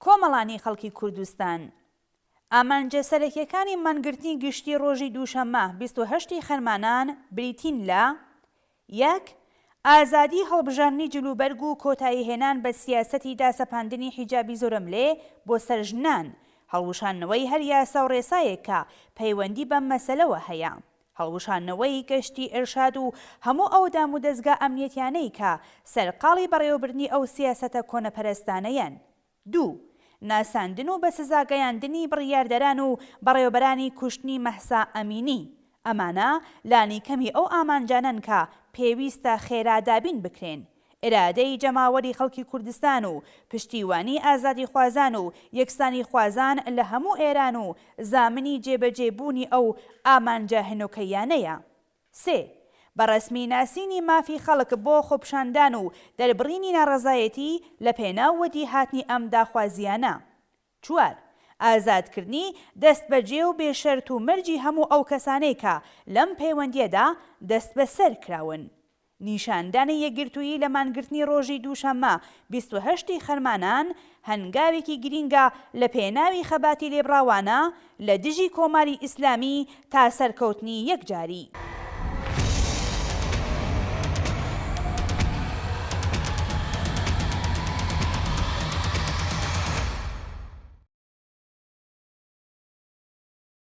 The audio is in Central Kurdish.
کۆمەڵانی خەڵکی کوردستان. ئامانجە سەرەکیەکانی مانگرتنی گشتی ڕۆژی دووشەممە 28 ی خەرمانان بریتین لە، یەک، ئازادی هەڵبژاردنی جلوبەرگ و کۆتاییهێنان بە سیاسەتی داسەپاندنی حیجابی زۆرەملێ بۆ سەر ژنان، هەڵوشاندنەوەی هەر یاسا و ڕێسایەک کە پەیوەندی بەم مەسەلەوە هەیە. هەڵوشاندنەوەی گەشتی ئێرشاد و هەموو ئەو دامودەزگا ئەمنیەتیانەی کە سەرقاڵی بەڕێوەبردنی ئەو سیاسەتە کۆنەپەرستانەیەن. دوو. ناساندن و بەسزاگەیاندنی بڕیاردەران و بەڕێوەبەرانی کوشتنی مەهسا ئەمینی. ئەمانە لانیکەمی ئەو ئامانجانەن کە پێویستە خێرا دابین بکرێن. ئیرادەی جەماوەری خەڵکی کوردستان و پشتیوانی ئازادیخوازان و یەکسانیخوازان لە هەموو ئێران و زامنی جێبەجێ بوونی ئەو ئامانجە هەنوکەییانەیە. سێ. بە ڕەسمی ناسینی مافی خەڵک بۆ خۆپیشاندان و دەربڕینی ناڕەزایەتی لە پێناو وەدی هاتنی ئەم داخوازییانە. چوار. ئازادکردنی دەستبەجێ و بێ شەرت و مەرجی هەموو ئەو کەسانەی کە لەم پەیوەندییەدا دەستبەسەر کراون. نیشاندانی یەکگرتوویی لە مانگرتنی ڕۆژی دووشەممە 28 ی خەرمانان هەنگاوێکی گرینگە لە پێناوی خەباتی لێبڕاوانە لە دژی کۆماری ئیسلامی تا سەرکەوتنی یەکجاری.